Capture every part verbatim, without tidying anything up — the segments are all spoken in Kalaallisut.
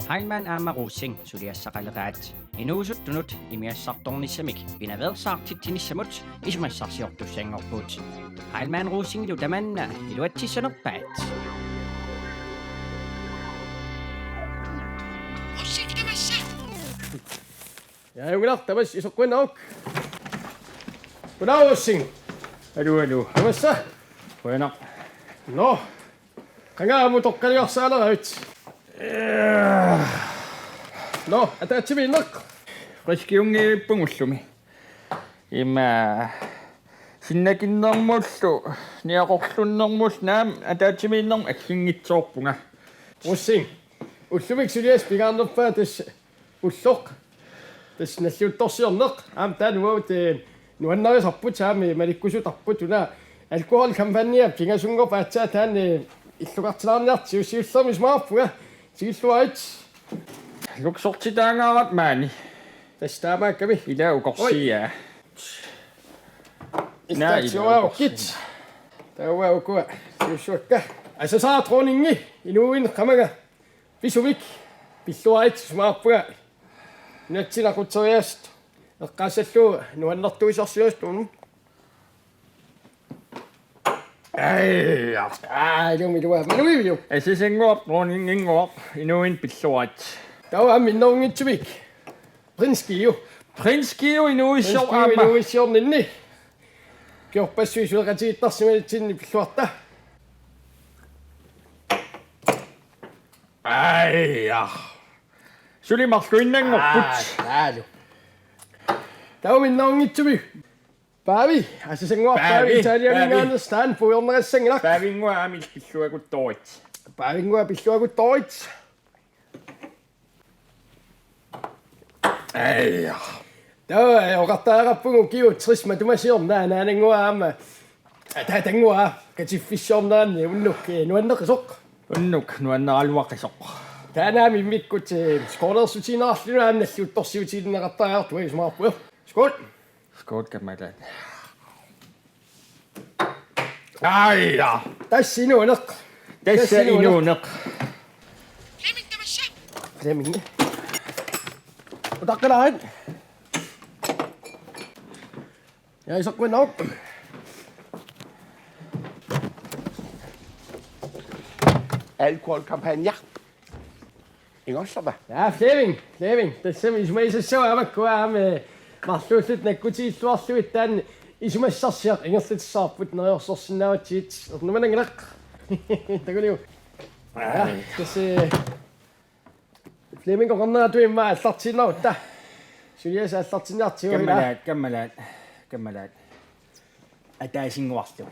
Heilmann aamma Rosing suliassaqaleraat inuusuttunut imigassartornissamik pinaveersaartitsinissamut isumassarsiortussanngorput. Heilmann Rosingilu tamanna iluatsissanerpaat. Rosing tamassa. Ja, Jonas, tamas isoqquinnauk. Goddag, Rosing. Aluu, aluu. Tamassa. Qujanaq. Nå. Qanga aamma toqqaliorsaaleravit? Nå, ataatsimiinneq. Friskiunngivippunga ullumi. Ima sinnakinnermullu, niaqorlunnermullu naamik ataatsimiinnermik agginngitsoorpunga. Rosing, ullumi suliassaq pingaarnerpaaq tassa ulloq. Tassa nalliuttorsiorneq. Aamma taanna uagut, eh, nuannarisarput aamma malikkusutarput una alkoholkampagneq pingasunngorpat aatsaat taanna, eh, illoqartilaarniartigu siullermik isumaqarpunga. Tikilluarit. Luksortitaangaarput maani. Tassa taamaakkami. Ila ukorsiaa. Oi. Naa, ila istaatsioraavukit. Ukorsiaa. Taava ukua siussuakka. Asasaa Dronningi inuuin qamanga. Pisumik pilluarit isumaqarpunga. Nunatsinni aqutseriaaseq eqqaassallugu nuannertuisarsiortunut. Ai, ja. Aa, ilumi ilua. Malugiviuk? Asasannguaq, Dronninginnguaq, inuuin pilluarit. Taava aamma minnerunngitsumik. Prinskiu. Prinskiu inuuissior. Prinskiu aamma. Inuuissiorninni. Kiorpassuit suleqatigiittarsimanitsinni pilluarta. Ai, ja. Suli marluinnanngorput. Aa, taalu. Taava minnerunngitsumik. Paavi, asasannguaq Paavi, Paavi, Italiaminngaanneersoq taanna puigorneqassanngilaq. Paavinnguaq aamma pilluakuttoorit. Paavinnguaq pilluakuttoorit. Ai, ja. Taava, eh, oqartariaqarpugut ukiut tres matumasiornaa, anaanannguaq aamma ataatannguaq katiffissiorneranni unnuk, eh, nuanneqisoq. Unnuk nuanneraluaqisoq. Taanna aamma immikkut, eh, skålersutigineqarluni aamma nalliuttorsiutigineqartariaqartoq isumaqarpunga. Skål. Skål, kammalaat. Ai, ja. Tassa inuuneq. Tassa inuuneq. Flemming. Utaqqilaarit. Ja, isoqquinnaaq. Alkoholkampagne. Ingorsama. Ja, Flemming, Flemming. Tassami isumagisassava aamma uku aamma, eh, marluulluta nakkutigilluarlugit taanna isumassarsiaq ingerlatissavarput neriorsorsinnaavatsigit ernumananngilaq. Takuliuk. Ja, tassa, eh, Flemming oqarneratut immaqa aallartiinnarutta. Suliassaq aallartinniartigu ila. Kammalaat, kammalaat, kammalaat. Ataasinnguarlu.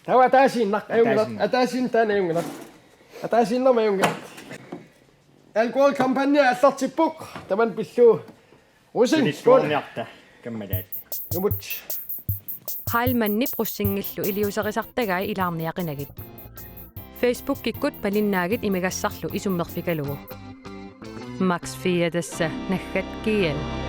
Taava ataasiinnaq ajunngilaq. Ataasiinnaq. Ataasiinnaq taanna ajunngilaq. Ataasiinnarmi ajunngilaq. Alkoholkampagne aallartippoq. Tamanna pillugu. Rosing, skål. Pilluarniarta. Kammalaat. Numut. Heilmannip Rosingillu iliuuserisartagai ilaarniaqinagit. Facebookikkut malinnaagit imigassarlu isummerfigalugu. Max fire tassa naggat G L.